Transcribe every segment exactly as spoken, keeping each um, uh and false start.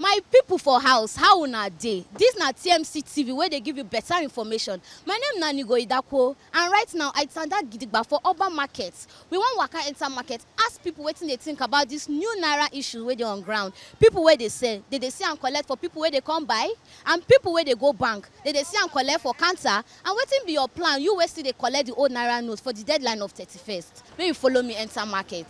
My people for house, how una dey? This na T M C T V wey dey give you better information. My name na Nigo Idakwo, and right now I tanda gidigba for Oba Market. We wan waka enter market, ask people wetin they think about this new naira issue wey dey on ground. People wey dey sell, they dey see and collect for people wey dey come buy, and people wey dey go bank, they dey see and collect for counter. And wetin be your plan, you wey still dey collect the old naira note for the deadline of thirty-first? Make you follow me enter market.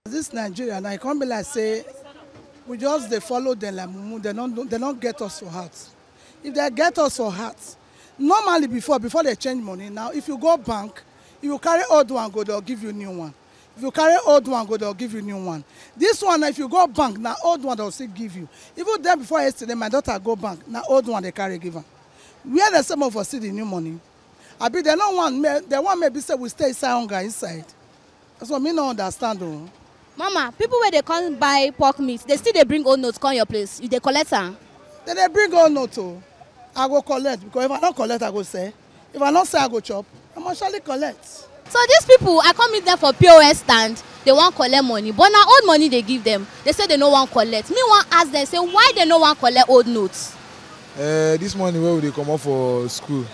This Nigeria now, e come be like say we just dey follow them like mumu. They don't, they don't get us for heart. If they get us for heart, normally before, before they change money, now if you go bank, if you carry old one go, they'll give you new one. If you carry old one go, they'll give you new one. This one, if you go bank, now old one they'll still give you. Even then before yesterday, my daughter go bank, now old one they carry give her. Where the same of us see the new money? I be they no one, they want maybe say we stay inside hunger inside. That's what me no understand though. Mama, people wey dey come buy pork meat, they still dey bring old notes come your place. You dey collect am? They dey bring old note o. I go collect because if I no collect, I go sell. If I no sell, I go chop. I must surely collect. So these people, I come meet them for P O S stand. They wan collect money, but na old money they give them. They say they no wan collect. Me wan ask them say why they no wan collect old notes. Uh, this morning wey we dey comot for school,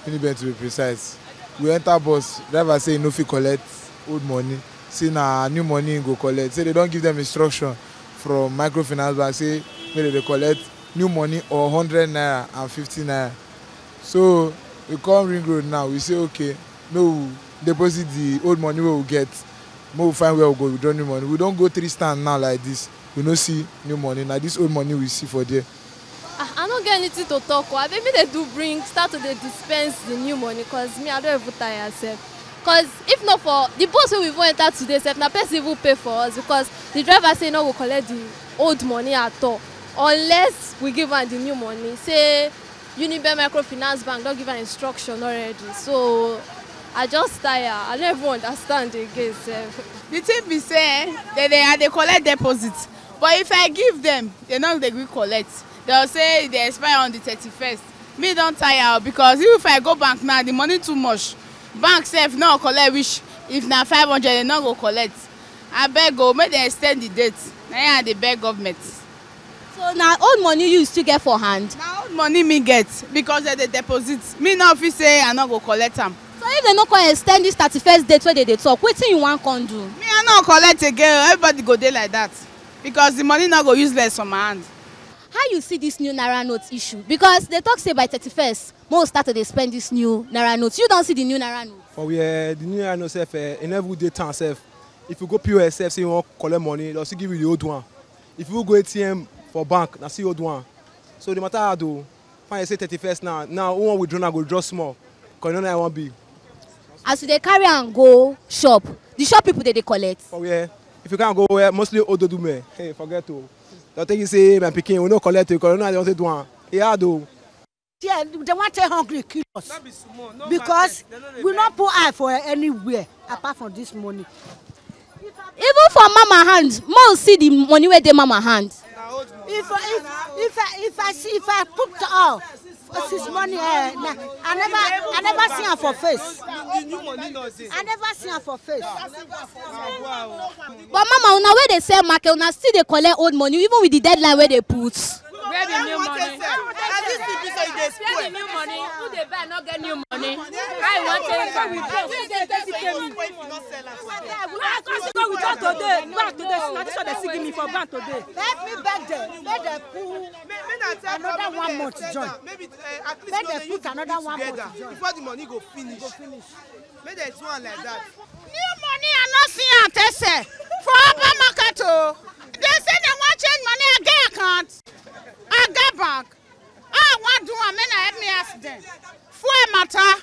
Finibet to be precise, we enter bus, driver say he no fit collect old money, say na new money he go collect, say they don give them instruction from microfinance bank say make they dey collect new money or hundred naira and fifty naira. So we come Ring Road now, we say okay, make we deposit the old money wey we get, make we find where we go withdraw new money. We don go three stand now like this, we no see new money, na this old money we see for there. Ah, I no get anything to talk o. Abeg, make dem do bring, start to dey dispense the new money, cause me, I don even tire sef. Cause if not for the bus wey we even enter today sef, na person even pay for us, because the driver say he no go collect the old money at all unless we give am the new money. Say Unibank Microfinance Bank don give am instruction already, so I just tire. I no even understand again sef. The thing be say, eh, they dey, I dey collect deposit, but if I give them, they no dey gree collect. They go say e dey expire on the thirty-first. Me don tire o, because if I go bank now, the money too much. Bank sef no collect reach, if na five hundred, they no go collect. Abeg o, make dem extend the date. Na im I dey beg government. So na old money you still get for hand? Na old money me get, because dem dey deposit. Me no fit say I no go collect am. So if dem no come extend this thirty-first date wey dem dey talk, wetin you wan come do? Me I no collect again o, everybody go dey like that, because the money no go useless for my hand. How you see this new naira note issue? Because they talk say by thirty-first, make we start to dey spend this new naira note. You don see the new naira note? For where the new naira note sef, eh, e never dey town sef. If you go P O S sef, say you wan collect money, they'll still give you the old one. If you go A T M for bank, na still old one. So the matter hard o. Fine, say thirty-first now. Now, who wan withdraw now go withdraw small. Cause you know how I wan be. As you dey carry am go shop, the shop people dey dey collect. For where? If you can't go where, mostly old old women. Hey, forget o. They'll tell you say, "My pikin, we no collect o, cause you know how they wan take do am." E hard o. Yeah, they wan take hungry kill us. No be small, no because market, they no dey we buy no put eye for anywhere apart from this money. Even for mama hand, make we see the money wey dey mama hand. Na old money. If I if if I if I see if I put all for this money, eh, na, I never I never see am for face. The, the new money no dey. I never see am for face. But mama, una wey dey sell market, una still dey collect old money even with the deadline wey dey put. Where the new money? As this thing be so, e dey spoil. Where the new money? Who dey buy no get new money? How you wan take am? Who dey get thirty K me? I come see go withdraw today. Bank today. Na this one dey still give me for bank today. Help me beg them. Make them put another one month join. Make them put another one month join. Before the money go finish. Make dem do am like that. New money I no see am take sell for upper market o. Dem say dem wan change money, I get account, I get bank. How I wan do am, make una help me ask dem. Fuel matter.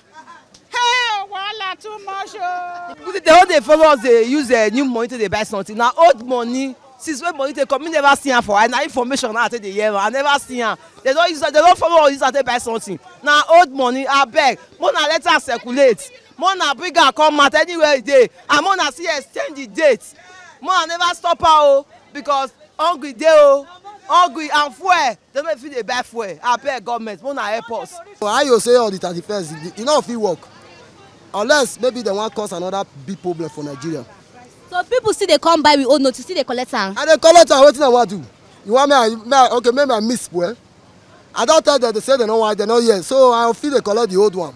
Hey, wahala too much o. They don dey follow us dey use new money take dey buy something. Na old money. Since wey money take come, me never see am for eye. Na information now I take dey hear am. I never see am. They don use am, they don follow us use am take buy something. Na old money, abeg. Make una let am circulate. Make una bring am come out anywhere e dey. And make una still extend the date. Make una never stop am o, because hungry dey o. Hungry and fuel. They no fit dey buy fuel. Abeg, government, make una help us. How you say on the thirty-first, e no fit work unless maybe they wan cause another big problem for Nigeria. So people still dey come buy with old note, you still dey collect am? I dey collect am, wetin I wan do? You want me, I, me, I, okay, maybe I miss well. I don tell them, they say they no want, they no hear. So I fit dey collect the old one.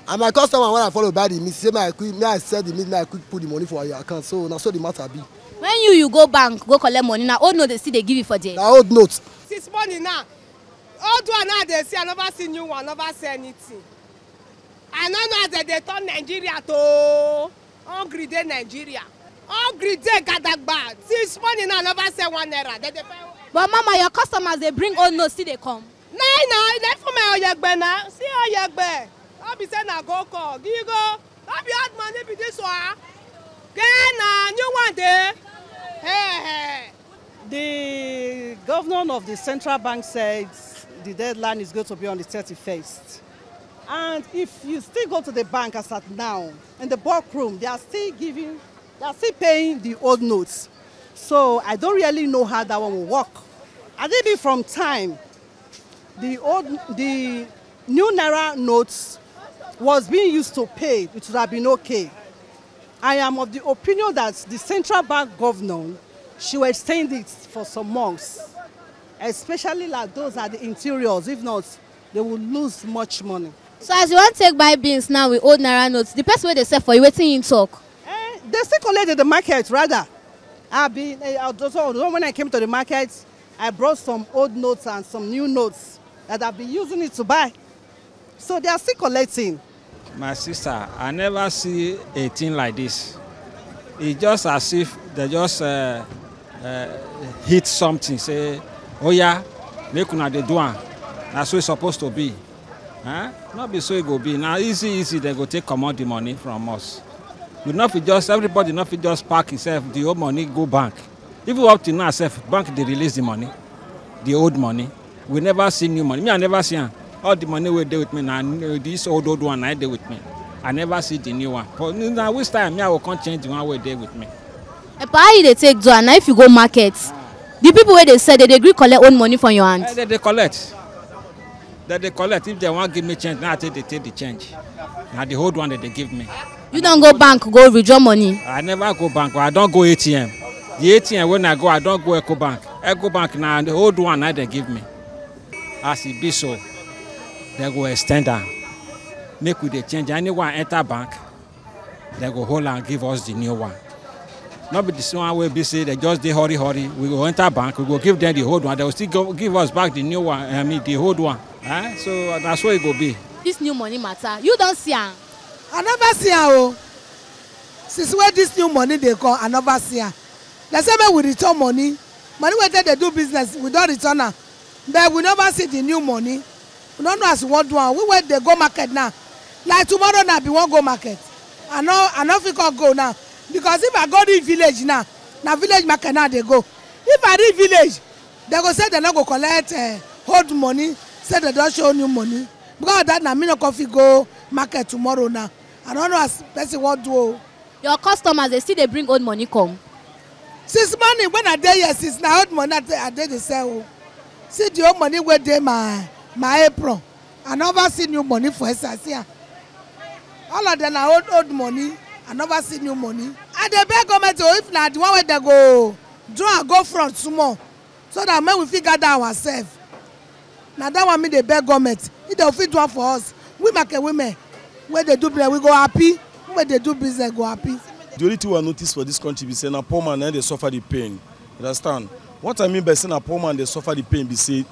And my customer, when I follow buy the meat, say, "May I quick, may I sell the meat, may I quick put the money for your account." So na so the matter be. When you, you go bank, go collect money, na old note they still dey give you for there? Na old note. Since morning now, old one now dey see, I never see new one, never see anything. I no know as dem dey turn Nigeria to hungry dey Nigeria. Hungry dey gadagba. Since morning now, I never see one naira. Dem dey find. But mama, your customers dey bring old note, still dey come. Nine na, na for my oyegbe na. See oyegbe. No be say na go call. Gigo. No be hard money be this one. Then na new one dey. Hey, hey. The governor of the central bank said the deadline is going to be on the thirty-first. And if you still go to the bank as at now, in the bulk room, they are still giving, they are still paying the old notes. So I don't really know how that one will work. I think from time the old, the new naira notes was being used to pay, it would have been okay. I am of the opinion that the central bank governor should extend it for some months, especially like those at the interiors. If not, they will lose much money. So as you wan take buy beans now with old naira notes, the person wey dey sell for you, wetin him talk? Eh, they still collect at the market, rather. I've been, eh, although, although when I came to the market, I brought some old notes and some new notes that I've been using it to buy. So they are still collecting. My sister, I never see a thing like this. It's just as if they just uh, uh, hit something, say, "Oh yeah, make una dey do am." Na so it's supposed to be. Huh? No be so e go be. Now easy, easy, they go take comot the money from us. We no fit just, everybody no fit just pack himself, the whole money go bank. Even up till now, sef, bank dey release the money, the old money. We never see new money. Me, I never see am. All the money wey dey with me na new, this old, old one na dey with me. I never see the new one. But na which time me I go come change the one wey dey with me? Epa, how you dey take do am? Na if you go market, the people wey dey sell, they dey gree collect old money from your hand? Eh, they dey collect. They dey collect. If they wan give me change, na I take dey take the change. Na the old one that they give me. You don go bank go withdraw money? I never go bank, but I don go A T M. The A T M when I go, I don go Ecobank. Ecobank na the old one na they give me. As e be so, they go extend am. Make we dey change. Anyone enter bank, they go hold and give us the new one. No be this one wey be say they just dey hurry hurry. We go enter bank, we go give them the old one. They will still go, give us back the new one. I mean the old one. Eh? So na so e go be. This new money matter, you don see am? I never see am o. Since wey this new money dey come, I never see am. They say make we return money. Money wey take dey do business, we don return am. But we never see the new money. We no know as we wan do am. We wey dey go market now. Like tomorrow now, I be wan go market. I no, I no fit come go now. Because if I go reach village now, na village market now I dey go. If I reach village, they go say they no go collect eh, old money, say they don show new money. Because of that, na me no come fit go market tomorrow now. I no know as person wan do o. Your customers, they still dey bring old money come? Since morning when I dey here, since na old money I dey, I dey dey sell o. See the old money wey dey my, my apron. I never see new money for inside. See am. All of them na old, old money. I never see new money. I dey beg government o, if na the one wey dem go draw and go front small, so that make we fit gather ourselves. Na that one me dey beg government. If dem fit do am for us, we market women wey dey do business, we go happy. We wey dey do business go happy. The only thing I notice for this country be say na poor man na dey suffer the pain. You understand? What I mean by say na poor man dey suffer the pain be say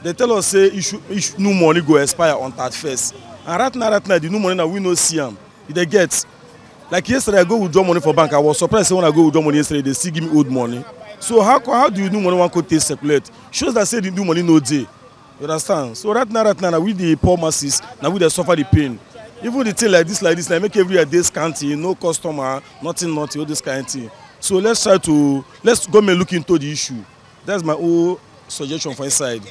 they tell us say issue, issue new money go expire on thirty-first. And right now, right now, the new money now we no see am. You dey get? Like yesterday, I go withdraw money for bank. I was surprised say when I go withdraw money yesterday, they still give me old money. So how co- how do you new money wan go take circulate? Shows that say the new money no dey. You understand? So right now, right now, na we the poor masses, na we dey suffer the pain. Even the thing like this, like this, na make everywhere dey scanty, no customer, nothing, nothing, all this kind of thing. So let's try to, let's government look into the issue. That's my own suggestion for inside.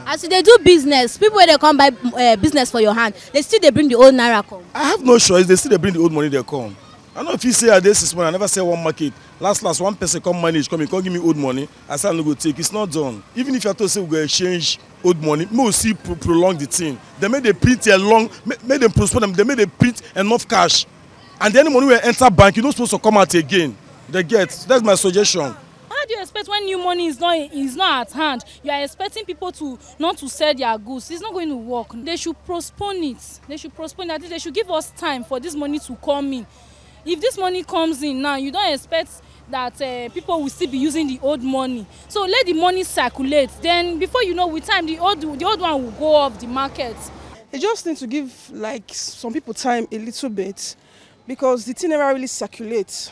As you dey do business, people wey dey come buy uh, business for your hand, they still dey bring the old naira come. I have no choice. They still dey bring the old money, they come. I no fit say I dey six months, I never sell one market. Last last, one person come manage, come, he come give me old money. I say I no go take. It's not done. Even if I told say we go exchange old money, me will still pro- prolong the thing. They make they print a long, make, make them postpone them. They make they print enough cash, and then the money will enter bank. You no supposed to come out again. They get. That's my suggestion. How do you expect when new money is not is not at hand? You are expecting people to not to sell their goods. It's not going to work. They should postpone it. They should postpone it. At least they should give us time for this money to come in. If this money comes in now, you don't expect that uh, people will still be using the old money. So let the money circulate. Then before you know, with time, the old the old one will go off the market. They just need to give, like, some people time a little bit, because the thing never really circulates.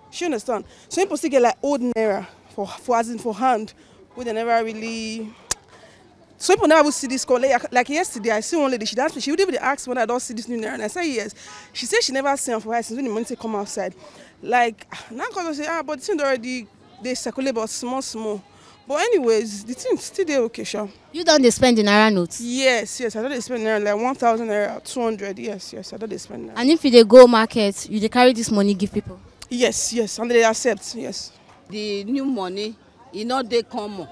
She understand. Some people still get, like, old naira for for as in for hand, wey they never really. Some people never even see this call. Like, like yesterday, I see one lady. She asked me. She would even ask when I don't see this new naira, and I said yes. She said she never see am for her since when the money take come outside. Like, now, cause I say, ah, but the thing already they circulate, but small small. But anyways, the thing still dey okay, sha. You don dey spend the naira notes? Yes, yes, I don dey spend naira, like, one thousand naira, two hundred. Yes, yes, I don dey spend naira. And if you dey go market, you dey carry this money give people? Yes, yes, and they accept. Yes. The new money, e no dey common.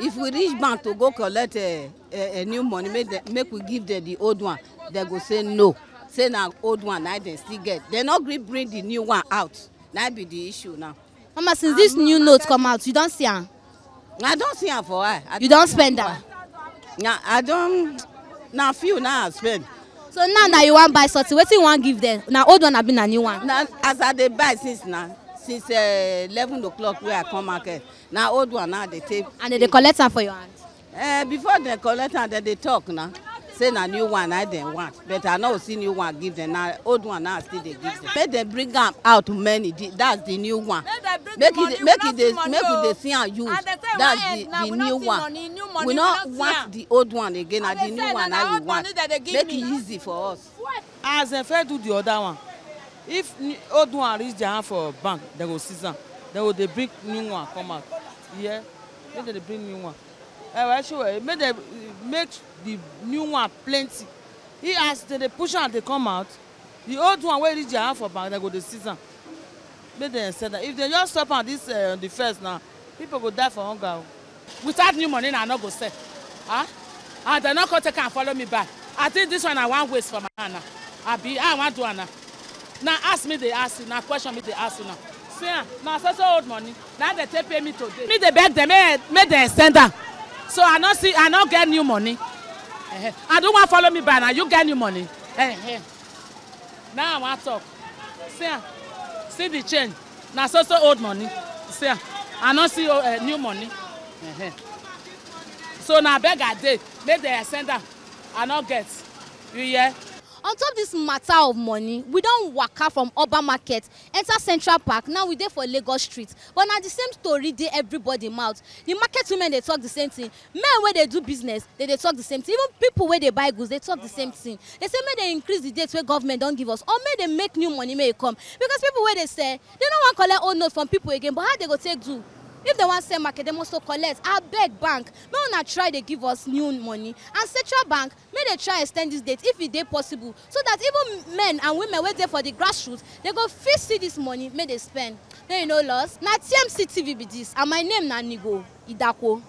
If we reach bank to go collect a, a, a new money, make, the, make we give them the old one, they go say no. Say na old one, na dem still get. They no gree bring the new one out. Na be the issue now. Mama, since this new note come out, you don see am? I don see am for eye. You don spend am? Na I don, na few na I spend. So now that you wan buy something, wetin you wan give them? Na old one abi na new one? Na as I dey buy since na, since uh, eleven o'clock wey I come market, na old one na I dey take. And they dey collect am for your hand? Eh, before dem collect am, dem dey talk na, say na new one na dem want, but I no see new one give dem, na old one na I still dey give dem. Make dem bring am out many, the- that's the new one. Make e dey, make e dey, make we dey see am use. That's the the new one. We no want the old one again, na the new one na we want. Make e easy for us. As dem first do the other one, if n- old one reach their hand for bank, dem go seize am. Dem go dey bring new one come out. Yeah, make dem dey bring new one. Eh, well, sure, eh, make dem eh, make the new one plenty. He as dem dey push am dey come out, the old one wey reach their hand for bank, dem go dey seize am. Make dem sell am. If dem just stop am this uh, on the first now, people go die for hunger. Oh. Without new money, na I no go sell. Huh? And dem no come take am follow me buy. I think this one na one waste for my hand now. Abi, I wan do am now. Na ask me dey ask you, na question me dey ask you now. See am, na so so old money. Na dem take pay me today. Me dey beg dem make make dem send am. So I no see, I no get new money. Eh, I do wan follow me buy, na you get new money. Eh, eh. Now I wan talk. See am, see the change. Na so so old money. See am, I no see uh, new money. Eh, eh. So na beg I dey, make dem send am. I no get. You hear? On top this matter of money, we don waka from Oba Market enter Central Park, now we dey for Lagos Street. But na the same story dey everybody mouth. The market women dey talk the same thing. Men wey dey do business, they dey talk the same thing. Even people wey dey buy goods, they talk the same thing. They say make they increase the date wey government don give us, or make they make new money make e come. Because people wey dey sell, they no wan collect old note from people again. But how they go take do? If they wan sell market, they must to collect. Abeg bank, make una try dey give us new money. And Central Bank, make they try extend this date if e dey possible, so that even men and women wey dey for the grassroots, they go fit see this money make they spend. Make you no loss. Na T M C T V be this, and my name na Nigo Idako.